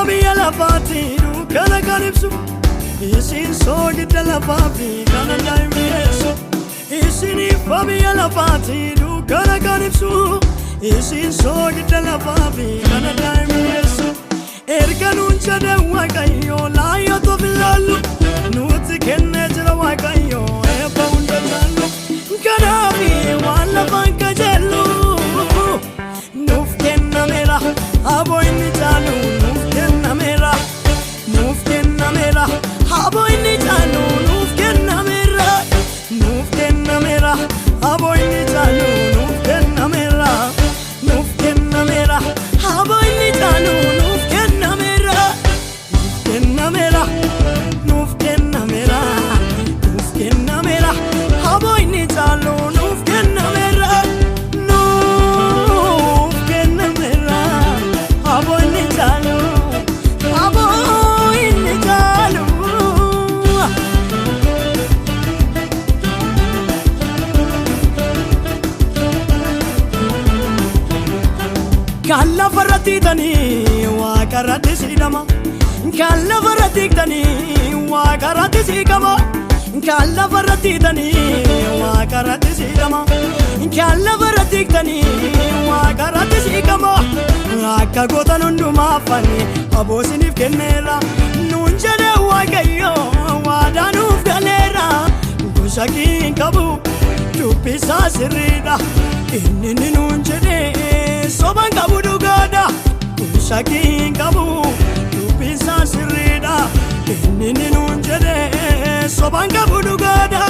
Ifa biyya lafaati dukkana kan ibsu. Isin soogidda lafaa fi kana daa'immeessu. Isin ifa biyya lafaati dukkana kan ibsu. Isin soogidda lafaa fi kana daa'immeessu. Erga nuun jedhe Waaqayyo laayyootu filaallu. Nuti kennee jira Waaqayyo eebba hunda caallu. Kanaafi waan lafaan qajeellu. Nuuf kennameera aboo inni caalu nuuf kennameera. Nuuf kennameera aboo inni caalu nuuf kennameera. Nuuf kennameera aboo inni caalu nuuf kennameera. Nuuf kennameera aboo inni caalu nuuf kennameera. Nuuf kennameera nuuf kennameera nuuf kennameera aboo inni caalu nuuf kennameera. Nuuf kennameera aboo inni caalu aboo inni caalu. Kan lafarratti hiitanii waaqarratti siidhama. Kan lafarratti hiiktanii waaqarratti siikama. Kan lafarratti hiitanii waaqarratti siidhama. Kan lafarratti hiiktanii waaqarratti siikama. Akka gootan hundumaaf ani aboo isiniif kenneera. Nuun jedhee Waaqayyo waadaa nuuf galeera. Gosa hin qabu dubbisaa sirriidha. Inni inni nuun jedhee soban qabu dhugaadha. Shakkii hin qabu dubbisaa sirriidha. Inni inni nuun jedhee soban qabu dhugaadha.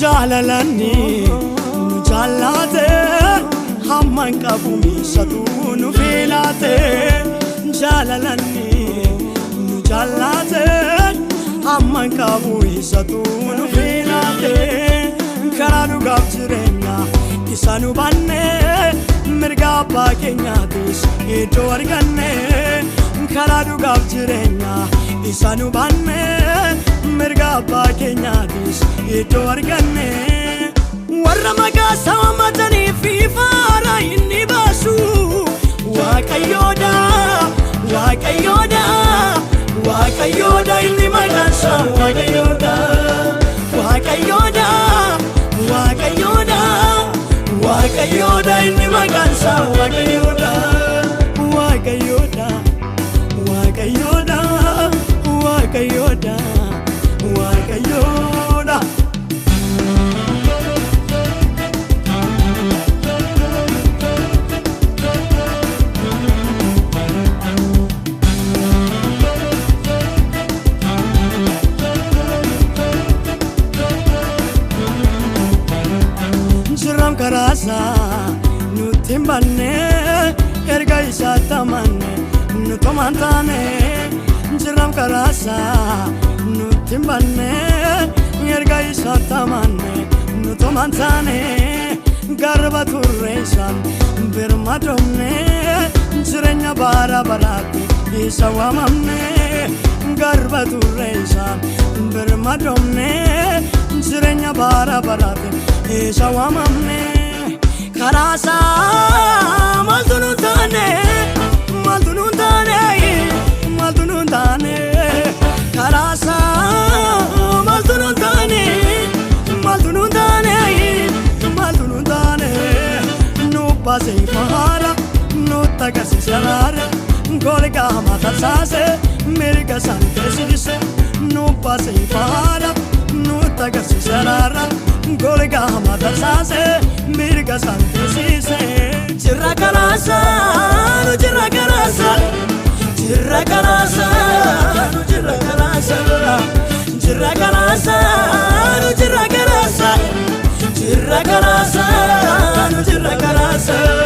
Jaalalanni nu jaallate hamma hin qabu miisatu nu filaate. Jaalalanni nu jaallate hamma hin qabu miisatu nu filaate. Karaa dhugaaf jireenya isa nu banne mirga abbaa keenyaatis iddoo arganne. Karaa dhugaaf jireenya isa nu banne mirga abbaa keenyaatis iddoo arganne. Warra maqaa isaa waammatanii fi faara inni baasu Waaqayyoodha, Waaqayyoodha, Waaqayyoodha inni maqaan isaa Waaqayyoodha, Waaqayyoodha, Waaqayyoodha, Waaqayyoodha inni maqaan isaa Waaqayyoodha, Waaqayyoodha, Waaqayyoodha, Waaqayyoodha, Waaqayyoodha. Jirram karaasaa nutti hin banne erga isaatti amanne nu tomaan taane. Jirram karaasaa nutti hin banne erga isaatti amanne nu tomaan taane. Garba turre isaan birma domne jireenya bara baraatti isa waamamne. Garba turre isaan birma domne jireenya bara baraatti isa waamamne. Karaasaa maaltu nu taane maaltu nu taane maaltu nu taane karaasaa maaltu nu taane maaltu nu taane maaltu nu taane. Nu baasee faara nu agarsiise araara golgaa hamaa tarsaase mirga isaan teessise. Nu baasee faara nu agarsiise araara golgaa hamaa tarsaase mirga isaan teessise. Jirra karaasaa nu jirra karaasaa jirra karaasaa nu jirra karaasaa jirra karaasaa nu jirra karaasaa jirra karaasaa nu jirra karaasaa.